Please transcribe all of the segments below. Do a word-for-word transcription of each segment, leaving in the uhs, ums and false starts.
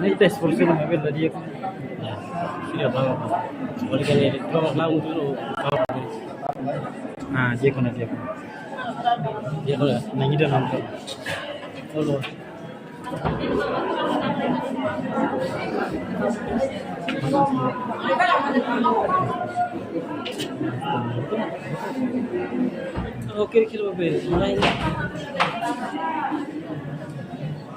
Ita esforsu na mebel dari aku. Sudah bang. Boleh kan ini, cuma mau langsung dulu. Ah, dia kena, dia kena. Dia kena. Nah, ini dah nonton. Halo. Oke, kira-kira apa ya? Mulai.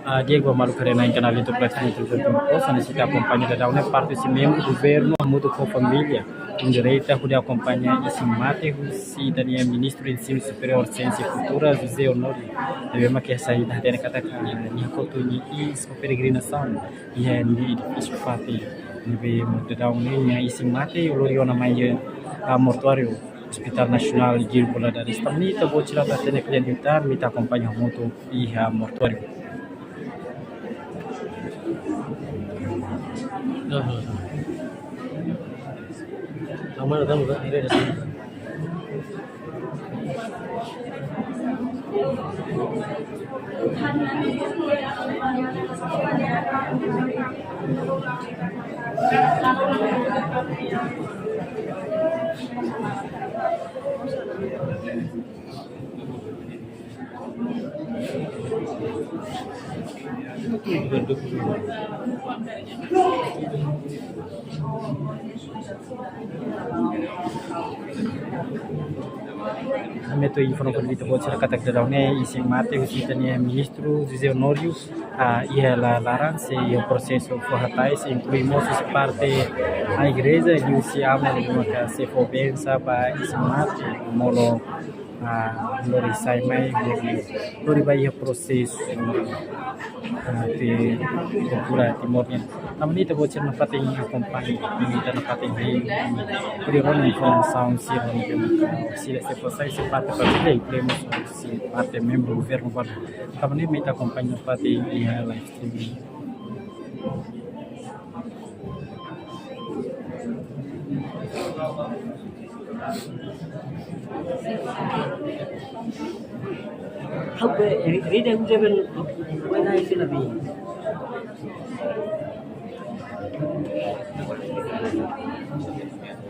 Ah, di'ak ba maluk haree-na'in kanál YouTube Platforma Televizão Timor-Post, hanesan ita akompaña daudaun ne'e parte husi membru governu hamutuk ho família. Tun direta hodi akompaña isin-mate husi ita-nia Ministru Ensinu Superiór, Siénsia, Kultura, José Honório. Ne'ebé mak hasai ita hatene katak, ah, nia kotu nia iis ho peregrinasaun iha nia edifísiu fatin. Ne'ebé maluk daudaun ne'e nia isin-mate lori ona mai, ah, mortuáriu Hospital Nasionál Guido Valadares. Tanba ne'e ita-boot sira atu hatene kle'an liután, mai ita akompaña hamutuk iha mortuáriu. Ami atu informa ba ita-boot sira katak daudaun ne'e isin-mate husi ita-nia Ministru José Honório, ah, iha la-, laran sei iha prosesu fó hatais, inklui mós husi parte igreja, liuhusi amu ne'ebé maka sei fó bensa ba isin-mate, molok, ah, lori sai mai, lori, lori ba iha prosesu, ah, de cultura Timor nian. Tanba ne'e ita-boot sira nafatin akompaña, ita nafatin hodi rona informasaun sira ne'ebé maka sira sei fó sai husi parte família, inklui mós husi parte membru governu ba. Tanba ne'e mai ita akompaña nafatin iha live streaming. Hau be, ri-, rida ku jeben, wena isi labi.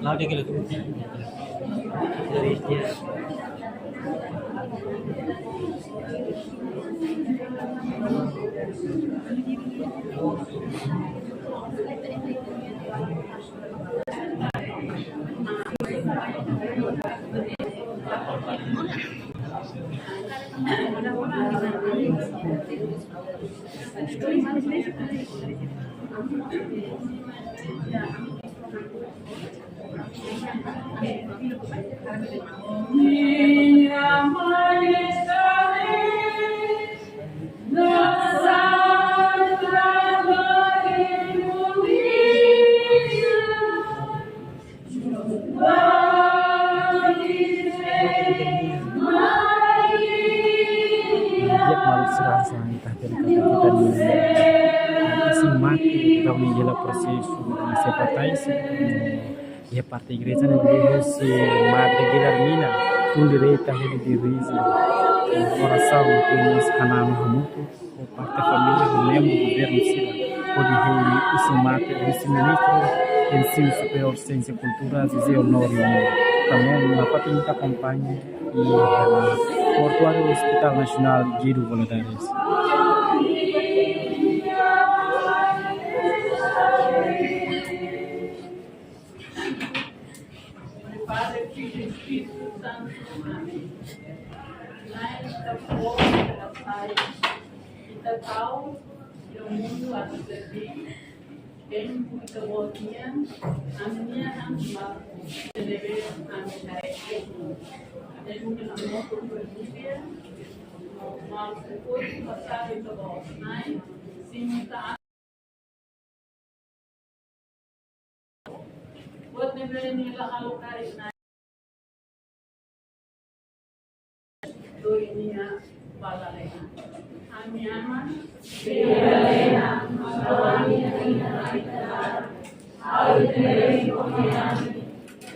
Lau de kele tu. Dari dia. Di'ak maluk sira, hanesan ita hatene katak ita-nia isin-mate daudaun ne'e iha prosesu, ah, sei fó hatais, eh, iha parte igreja ne'e liuhusi Madre Guilhermina, tun direta hodi dirije, eh, orasaun, inklui mós hamutuk ho parte família, ho membru governu sira, hodi hein isin-mate husi Ministru Ensinu Superiór, Siénsia, Kultura, José Honório. Tanba ne'e nafatin ita akompaña iha mortuáriu Hospital Nasionál Guido Valadares. Padre, Filho e Espírito Santo. Amém. Na'i Ita-Boot ita-nia Sai, Ita tau iha mundu atu serbí, tempu Ita-Boot nian, ami-nia an mak ne'ebé ami haree. Tempu ke na moto Bolívia, mau serbí pasar Ita-Boot Na'i, sin Ita Buat ne'ebé nia la halo karik Na'i. Doi nia bala lena. Ami-nia Aman. Bala lena, bala lena, bala lena. Au ita beri ko ami.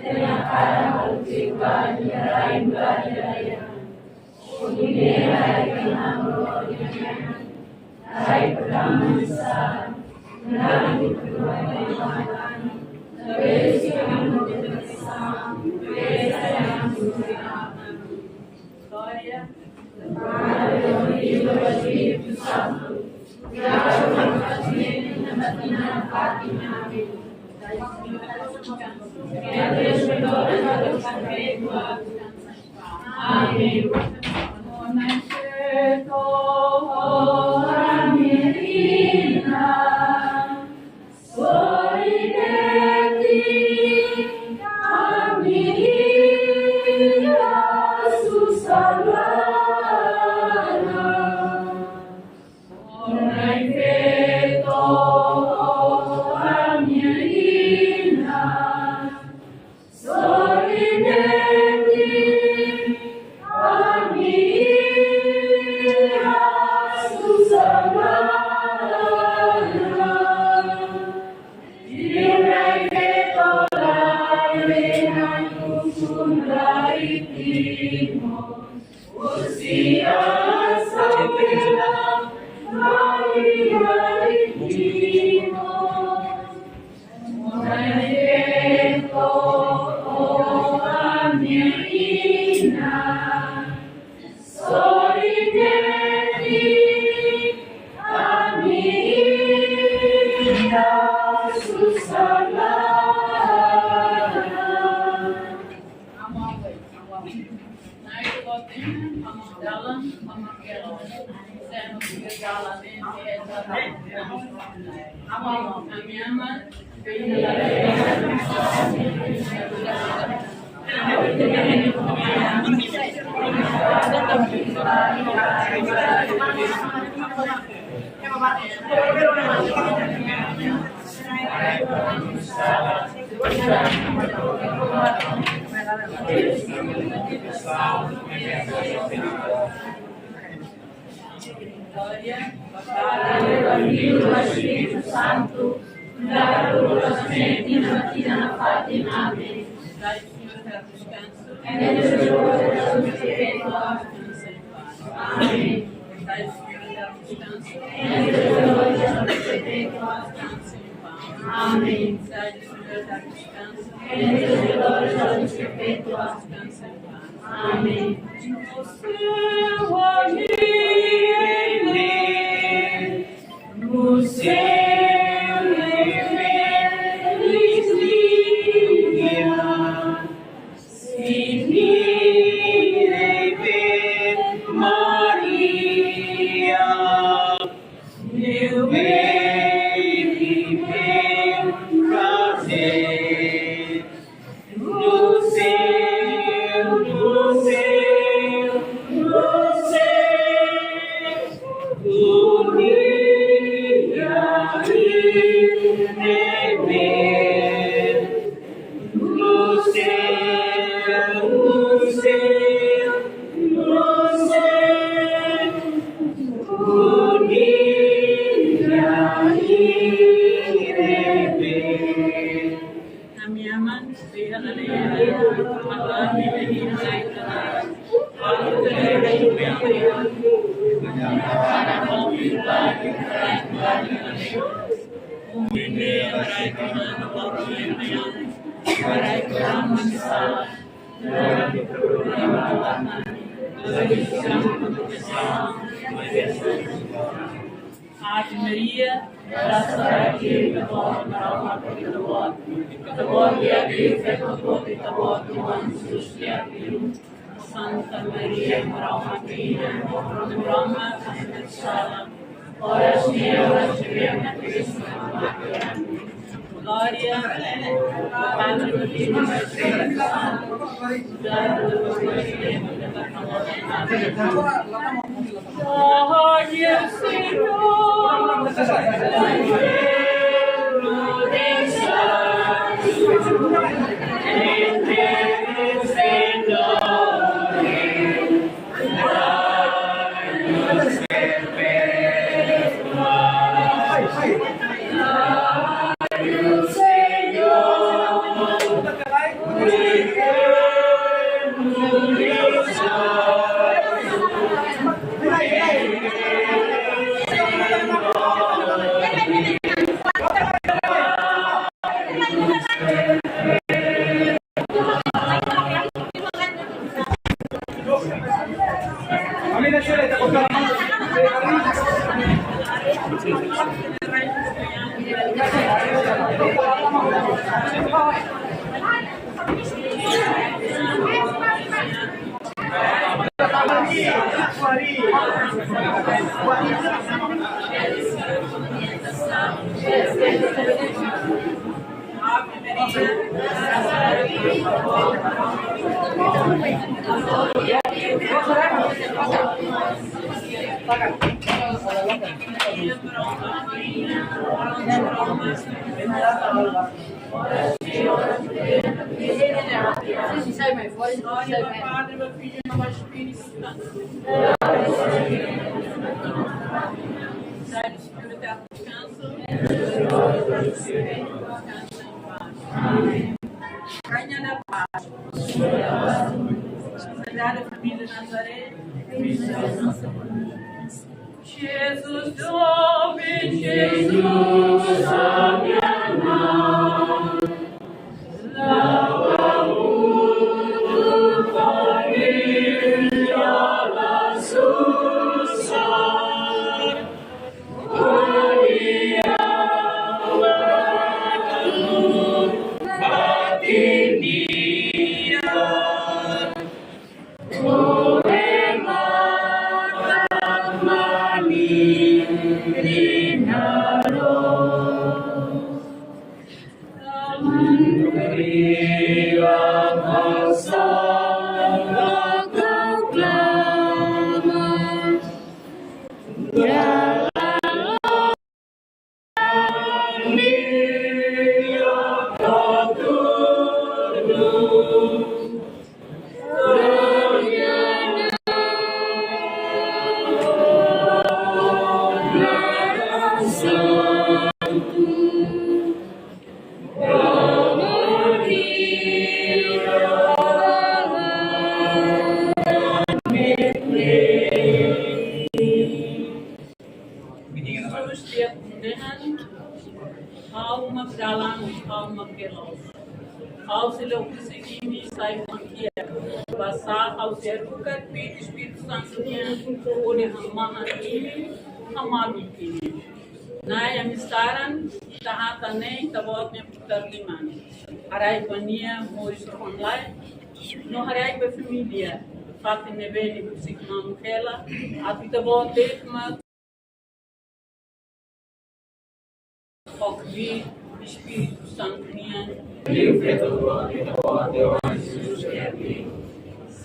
Tena kada mau tiba di rai bala lena. Hodi bela ita-nia amor, ita-nia Na'i. Ai pertama sa. Glória do Pai, do Filho e do Espírito Santo. Amén. Glória ao Pai, ao Filho e ao Espírito Santo, agora e sempre, sempre, sempre. Amém. Amém. Amém. Amém. Ave Maria, grasa cheia, Santa Maria, Maromak, Maromak, Maromak, Glória, Pai, do Filho e do Espírito Santo. Glória ao Senhor. Rainha da Paz. Sagrada Família Nazaré. Jesus, jovem Jesus, a minha mãe. Menina, Jesus dia kundehan, ha'u mak dalan, ha'u mak kelas. Ha'u sei la husik imi sai husi kiak. Basá ha'u sei haruka Espíritu, Espíritu Santu nian hodi hamahan imi, hamaluk imi. Na'i, ami saran, ita hatán ne'e, ita-boot nia putar liman. Haraik ba nia moris rohan-laek, no haraik ba família, fatin ne'ebé nia husik mamuk hela, atu ita-boot de'it mak ho kbiit Espíritu Santu nian.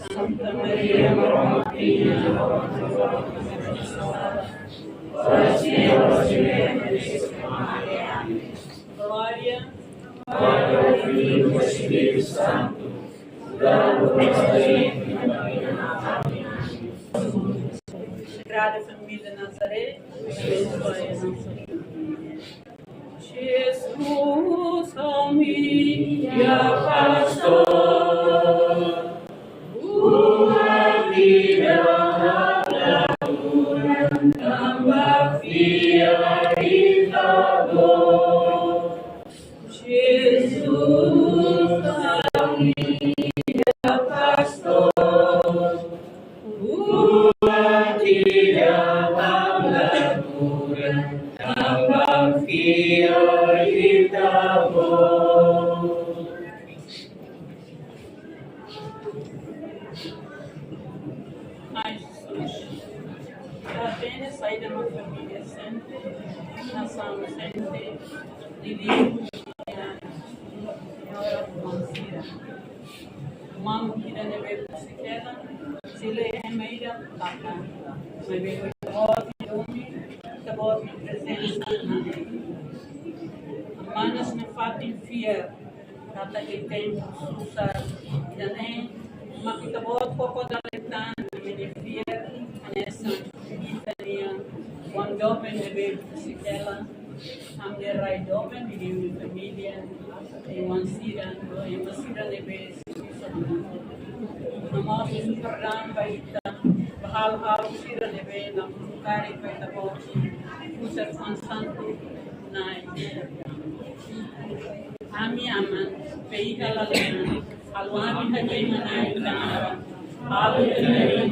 Santa Maria, Glória. Sagrada Família Nazaré, abençoa a nossa família. Jesus, ovelha pastor, buat ida la kurang, tanba fiar Ita-Boot. Jesus, ovelha pastor, buat ida la kurang, tanba fiar Ita-Boot. Ai Jesus, ita hatene saida mak família sente, nasaun sente, liuliu señora Mansira. Mamuk ida ne'ebé husik hela, sei la ema ida taka. Maibé Ita-Boot domin, Ita-Boot nia prezensa. Manas nafatin fiar, katak iha tempu susar ida-ne'e, mak Ita-Boot koko dala ida tan imi-nia fiar, hanesan ita-nia oan doben ne'ebé husik hela, ami-nia rai doben, imi-nia família, oan sira, no ema sira ne'ebé susar. Hamoos perdaun ba ita, ba halo-halo sira ne'ebé la uluk karik ba Ita-Boot, husi Fuan Santu, Na'i. Ami Aman, fó iha lalehan, halo ami hatene Na'i ita-nia naran. Halo ita-nia